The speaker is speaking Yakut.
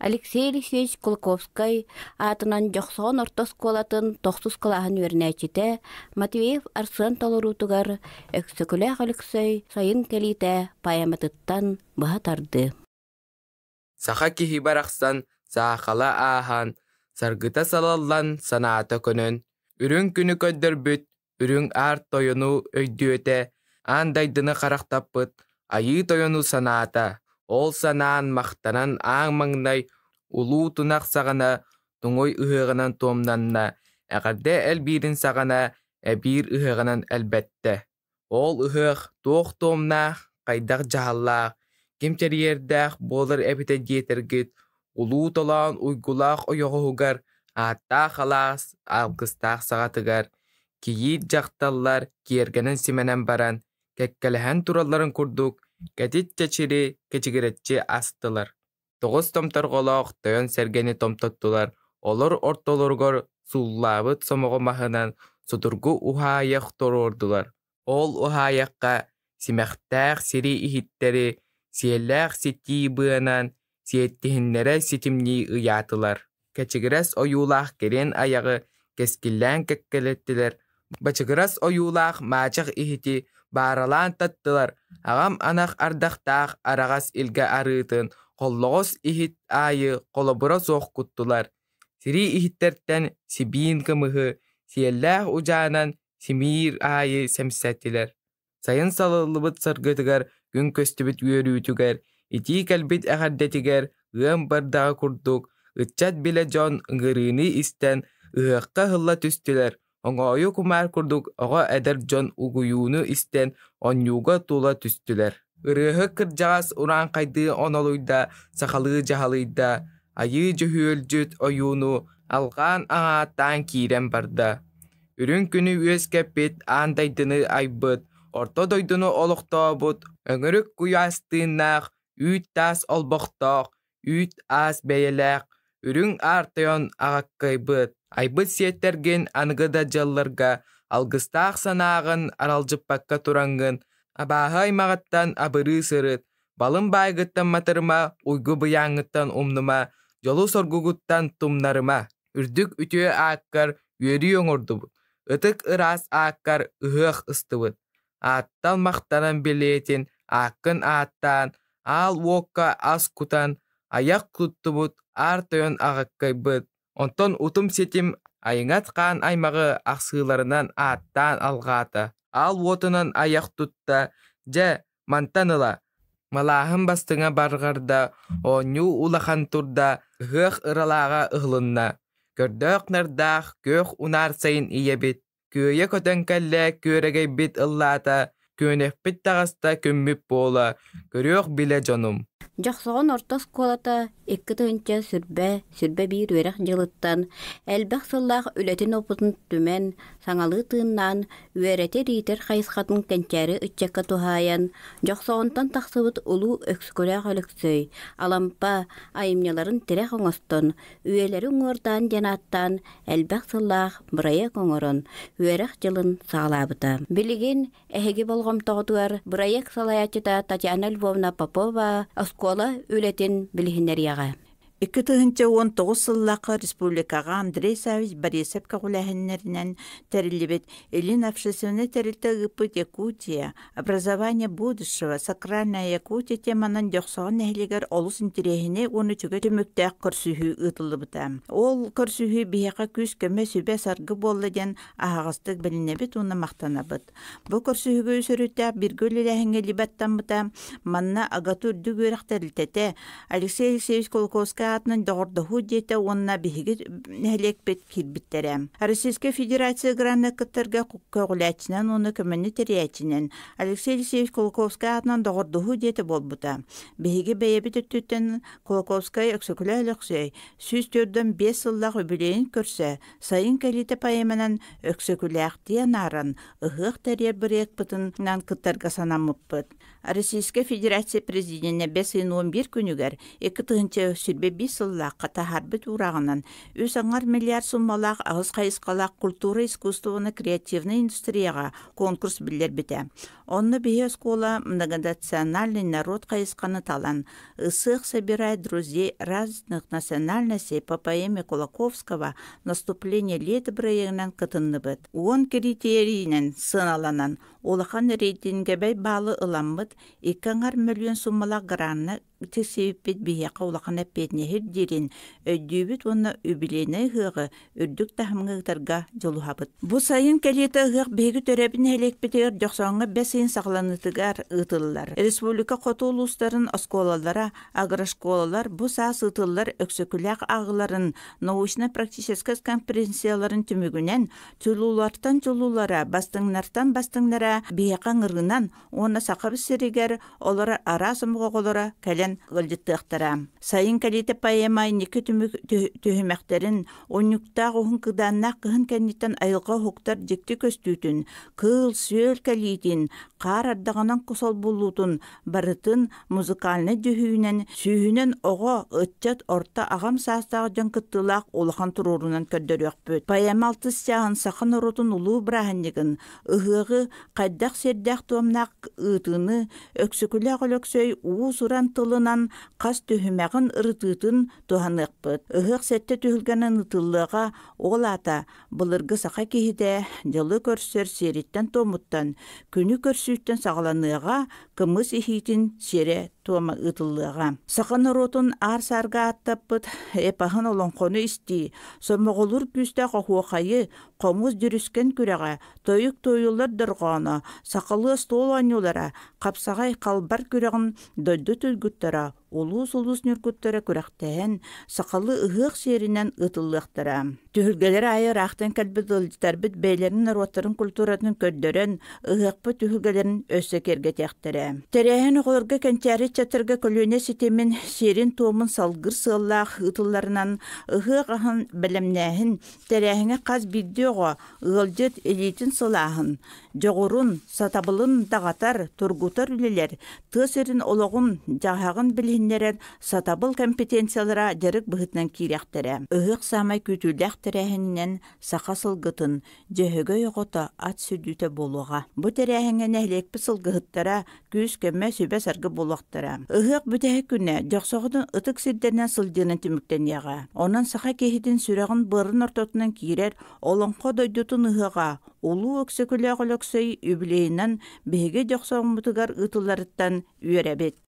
Алексей Алексеевич Кулаковскай аатынан Дьохсоҕон орто оскуолатын тохсус кылааһын үөрэнээччитэ Матвеев Арсен толоруутугар Өксөкүлээх Өлөксөй «Сайын кэлиитэ» поэматыттан быһа тардыы. Саха киһи барахсан саахала ааһан, саргыта салаллан санаата көнөн, үрүҥ күнү көрдөрбүт, үрүҥ аар тойону өйдүөтэ, аан дайдыны харахтаппыт Айыы тойону санаата, ол санаан махтанан ааҥ маҥнай улуу тунах саҕана туҥуй ыһыаҕынан туомнанна, эҕэрдэ элбиирин саҕана эбиир ыһыаҕынан элбэттэ. Ол ыһыах туох туомнаах, хайдах дьаһаллаах, ким тэрийэрдээх буолар эбитэ диэтэргит, улуу толоон уйгулаах ойоҕоһугар, ааттаах алаас алгыстаах саҕатыгар, кийиит дьахталлар киэргэнэн-симэнэн баран, кэккэлэһэн туралларын курдук, кэтит чэчири кэчигирэччи астылар. Тоҕус томторҕолоох тойон сэргэни томтоттулар, олор ортолоругар сууллаабыт сомоҕо маһынан судургу уһаайах туруордулар. Ол уһаайахха симэхтээх сири иһиттэри сиэллээх ситии быанан сиэттиһиннэрэ ситимнии ыйаатылар. Кэчигирэс ойуулаах кириэн айаҕы кэскиллээн кэккэлэттилэр, бачыгырас ойуулаах маачах иһити бааралаан таттылар, аҕам анах ардахтаах араҕас илгэ арыытын холлоҕос иһит аайы холобура суох куттулар, сирии иһиттэртэн сибиин кымыһы сиэллээх удьаанан симиир аайы сэмсэттилэр. Сайын салаллыбыт саргытыгар, күн көстүбүт үөрүүтүгэр, итии кэлбит эҕэрдэтигэр ыам бардаҕа курдук, ыччат билэ дьон ыҥырыыны истэн, ыһыахха ыһылла түстүлэр, оҥоойу кумаар курдук оҕо эдэр дьон угуйууну истэн, онньууга тула түстүлэр. Ырыаһыт кырдьаҕас урааҥхайдыы онолуйда, сахалыы дьаһалыйда, айыы дьөһүөлдьүт ойууну алҕаан аҥааттаан киирэн барда. Үрүҥ күнү үөскэппит, аан дайдыны айбыт, орто дойдуну олохтообут, өҥүрүк куйаас тыыннаах, үүт-таас олбохтоох, үүт-аас бэйэлээх, үрүҥ аар тойон аҕаккайбыт, айбыт сиэттэргин аныгы да дьылларга алгыстаах санааҕын аралдьыппакка тураҥҥын, абааһы аймаҕыттан абырыы сырыт, балым баайгыттан матырыма, уйгу быйааҥҥыттан умнума, дьолу-соргугуттан тумнарыма. Үрдүк үтүө ааккар үөрүү оҥордубут, ытык ыраас ааккар ыһыах ыстыбыт, ааттал махтанан билиэтин ааккын ааттаан, аал уокка ас кутан, айах туттубут, аар тойон аҕаккайбыт, онтон утум-ситим айыҥат хаан аймаҕы ахсыыларынан ааттаан алҕаата, аал уотунан айах тутта, дьэ, мантан ыла Малааһын бастыҥа барҕарда, оонньуу улахан турда, ыһыах ыралааҕа ыһылынна. Көрдөөх-нардаах күөх унаар сайын ийэбит, күөйэ көтөн кэллэ күөрэгэйбит ыллаата, күөнэхпит таҕыста күммүт буола, көрүөх билэ дьонум. Дьохсоҕон орто оскуолата 2000 сүрбэ 21 үөрэх дьылыттан элбэх сыллаах үлэтин опытын түмэн, саҥалыы тыыннаан, үөрэтэр-иитэр хайысхатын кэнчээри ыччакка туһаайан, Дьохсоҕонтон тахсыбыт улуу Өксөкүлээх Өлөксөй, Алампа айымньыларын тирэх оҥостон, үйэлэри уҥуордаан диэн ааттаан элбэх сыллаах бырайыак оҥорон, үөрэх дьылын саҕалаабыта. Билигин эһиги болҕомтоҕутугар бырайыак салайааччыта Татьяна Львовна Попова оскуола үлэтин билиһиннэриэҕэ. 2019 сыллаахха республикаҕа Андрей Саввич Борисов көҕүлээһиннэринэн тэриллибит Илин общественнай тэрилтэ ыыппыт Якутия, образование будущего, сакральная Якутия теманан Дьохсоҕон нэһилиэгэр олус интэриэһинэй уонна үчүгэй түмүктээх көрсүһүү ыытыллыбыта. Ол көрсүһүү биһиэхэ күүс-көмө, сүбэ-саргы буолла диэн аһаҕастык билинэбит уонна махтанабыт. Бу көрсүһүүгэ үс өрүттээх бииргэ үлэлээһиҥҥэ либаттаммыта. Манна АГАТУ үрдүк үөрэх тэрилтэтэ Алексей Алексеевич Кулаковскай аатынан доҕордоһуу дьиэтэ уонна биһиги нэһилиэкпит киирбиттэрэ. Российскай Федерация гранна кыттарга көҕүлээччинэн уонна көмөнү тэрийээччинэн Алексей Алексеевич Кулаковскай аатынан доҕордоһуу дьиэтэ буолбута. Биһиги бэйэбит өттүттэн Кулаковскай Өксөкүлээх Өлөксөй 145 сыллаах үбүлүөйүн көрсө Сайын кэлиитэ поэманан Өксөкүлээхтии анааран, ыһыах тэрийэр бырайыакпытынан кыттарга санаммыппыт. Российскай Федерация Президенэ бэс ыйын 11 күнүгэр 2021 биир сыллаахха таһаарбыт уурааҕынан үс аҥар миллиард суммалаах аҕыс хайысхалаах культура искусствоны креативнай индустрияҕа конкурс биллэрбитэ. Онно биһи оскуола многонациональный народ хайысханы талан «Ысыах собирает друзей разных национальностей» по поэме Кулаковского «Наступление лета» бырайыагынан кытынныбыт. Уон киритиэрийинэн сыаналанан улахан рейтингэбэй баалы ыламмыт икки аҥар мөлүйүөн суммалаах гранна тиксибиппит биһиэхэ улахан эппиэтинэһи ирдиирин өйдүүбүт уонна үбүлүөйнэй ыһыаҕы үрдүк таһымҥа ыытарга дьулуһабыт. Бу сайын кэлиитэ ыһыах биһиги төрөөбүт нэһилиэкпитигэр Дьохсооҥҥо бэс ыйын саҕаланыытыгар ыытыллар. Республика хоту улуустарын оскуолалара, агрошколалар бу саас ыытыллар Өксөкүлээх ааҕыыларын научно-практическай конференцияларын түмүгүнэн чулуулартан чулуулара, бастыҥнартан бастыҥнара биһиэхэ ыҥырыынан уонна Сахабыт сиригэр олорор араас омук оҕолоро кэлэн ыалдьыттыахтара. Сайын кэлиитэ поэма инники түмүк түһүмэхтэрин, унньуктаах уһун кыдааннаах кыһын кэнниттэн айылҕа уһуктар дьикти көстүүтүн, кыыл-сүөл кэлиитин, хаар ардаҕынан солбуллуутун барытын музыкальнай дьүһүйүүнэн сүүһүнэн оҕо, ыччат, орто аҕам саастаах дьон кыттыылаах улахан туруорунан көрдөрүөхпүт. Поэма алтыс чааһын саха норуотун улуу бырааһынньыгын, ыһыаҕы хайдах сиэрдээх-туомнаах ыытыыны Өксөкүлээх Өлөксөй уус-уран тылынан хас түһүмэҕин ырытыытын туһаныахпыт. Ыһыах сэттэ түһүлгэнэн ыытыллыаҕа, ол аата былыргы саха киһитэ дьылы көрсөр сиэриттэн-туомуттан, күнү көрсүүттэн саҕаланыаҕа, кымыс иһиитин сиэрэ-туома ыытыллыаҕа. Саха норуотун аар-саарга ааттаппыт эпоһын олоҥхону истии, сомоҕолуур күүстээх оһуохайы, хомус дьүрүскэн күрэҕэ, тойук туойуллар дорҕооно, сахалыы остуол оонньуулара, хапсаҕай халбар күрэҕин дойду туйгуттара, улуус-улуус ньургуттара күрэхтэһэн, сахалыы ыһыах сиэринэн ыытыллыахтара. Түһүлгэлэр аайы ыраахтан кэлбит ыалдьыттарбыт бэйэлэрин норуоттарын культуратын көрдөрөн, ыһыахпыт түһүлгэлэрин өссө киэргэтиэхтэрэ. Тэрээһин оҕолорго кэнчээри ыччаттарга көлүөнэ ситимин сиэрин-туомун салгыр сыаллаах ыытылларынан ыһыах аһын бэлэмнээһин тэрээһиҥҥэ хас биирдии оҕо ыалдьыт илиитин сылааһын, дьоҕурун, сатабылын даҕатар, тургутар үлэлэр, тыа сирин олоҕун-дьаһаҕын билиһиннэрэр сатабыл компетенциялара дьарык быһыытынан киириэхтэрэ. Ыһыах саамай күүтүүлээх тэрээһининэн саха сылгытын Дьөһөгөй оҕото ат сүлүүтэ буолуоҕа. Бу тэрээһиҥҥэ нэһилиэкпит сылгыһыттара күүс-көмө, сүбэ-саргы буолуохтара. Ыһыах бүтэһик күнэ Дьохсоҕотун ытык сирдэринэн сылдьыынан түмүктэниэҕэ. Онон саха киһитин сүрэҕин-быарын ортотунан киирэр Олоҥхо дойдутун ыһыаҕа Улуу Өксөкүлээх Өлөксөй үбүлүөйүнэн биһиги Дьохсоҕоммутугар ыытылларыттан үөрэбит.